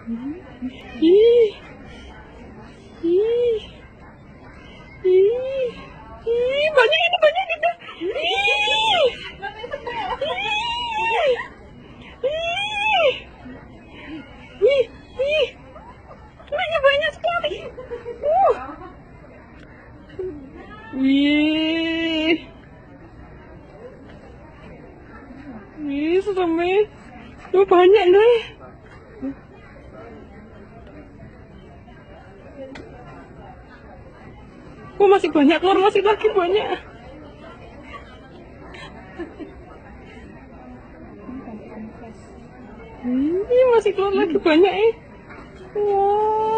Ih. Ih. Ih. Ih, banyak itu, banyak itu. Ih. Ih. Ih. Ih. Banyak, banyak sekali. Ih. Ih, serem ya. Tuh banyak nih. Oh, masih banyak keluar, masih lagi banyak. Ini masih keluar lagi banyak. Wow.